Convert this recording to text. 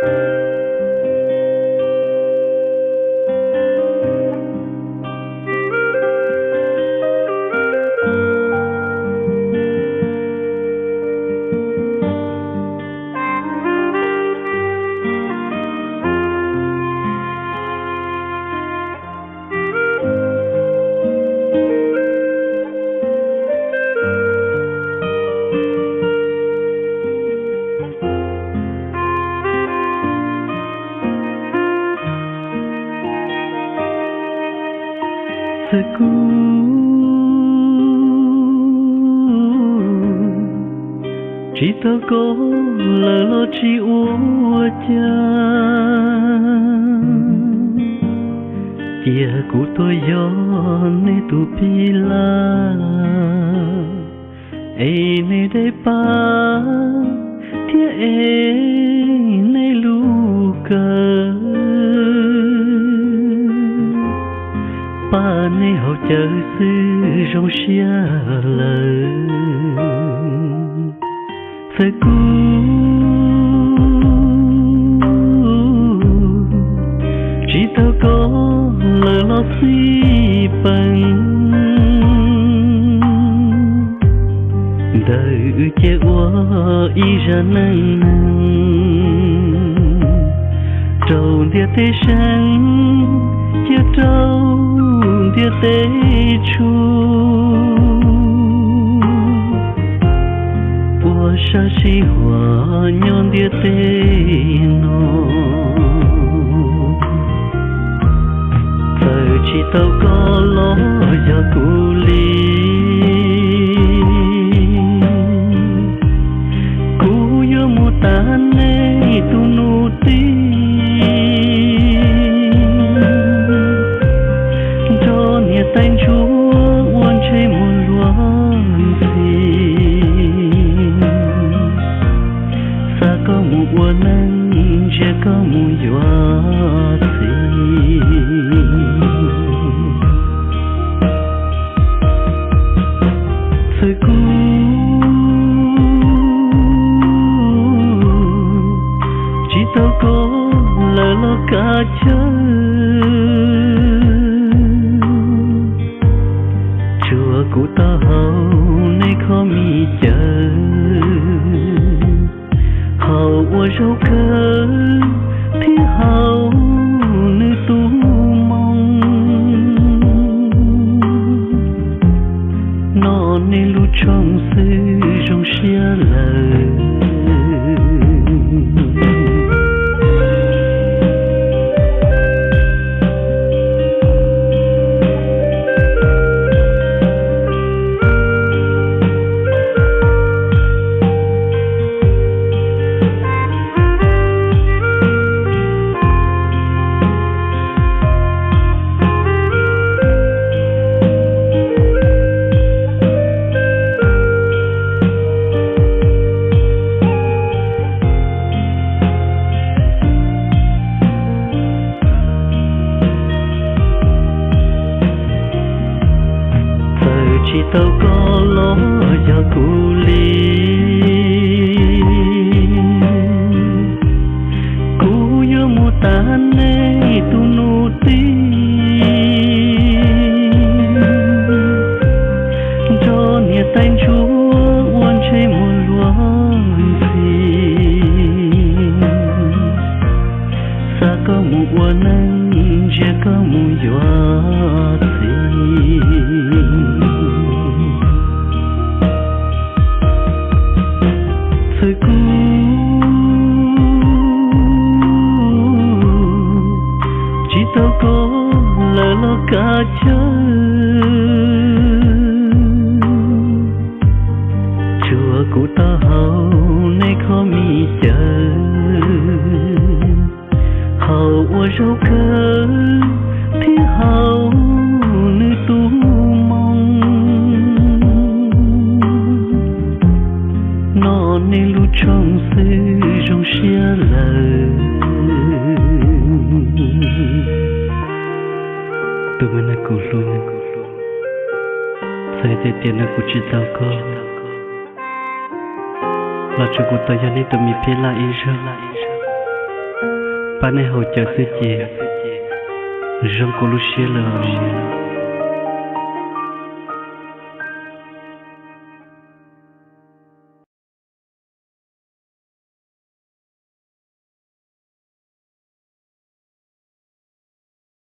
Txawm kuv tsis tau koj lawm los tsis ua cas, cia kuv tuaj yog nej tus pij laj, es nej dej pab thiab es nej lub kawm, pab nej haus cawv xwb zoo siab lawm. Txawm kuv tsis tau koj lawm los xij peem, ntawm wb cia ua ib zaj neej neeg, rau ntiaj teb seev, cia rau ntiaj teb tshua, ua sab sij huam nyob ntiaj teb no. Txawm tsis tau koj los yog kuv li, kuv yuav mus tas nej tus nus tij, nrog niam tais ntsuag ua ntsej muag luag ntxhi. Xa koj mus ua neej, ntsia koj mus yuav txiv. Txawm kuv tsis tau koj lawm los kav chawj, tsuas kuv taub hau nej kho mi cawv, haus ua zaub kawg thiab haus nws tus moo, noj nej lub tshooj xwb zoo siab lawm. Txawm tsis tau koj los yog kuv li, kuv yuav mus tas nej tus nus tij, nrog niam tais ntsuag ua ntsej muag luag ntxhi. Xa koj mus ua neej, ntsia koj mus yuav txiv. Txawm kuv tsis tau koj lawm los kav chawj, tsuas kuv taub hau nej kho mi cawv, haus ua zaub kawg thiab haus nws tus moo, noj nej lub tshooj xwb zoo siab lawm. Tus me neeg kuv hlub, txawm tias tiam no kuv tsis tau koj, los tsuas kuv tau yog nej tus me pij laj ib zaug. Pab nej haus cawv xwb ces zoo kuv lub siab lawm.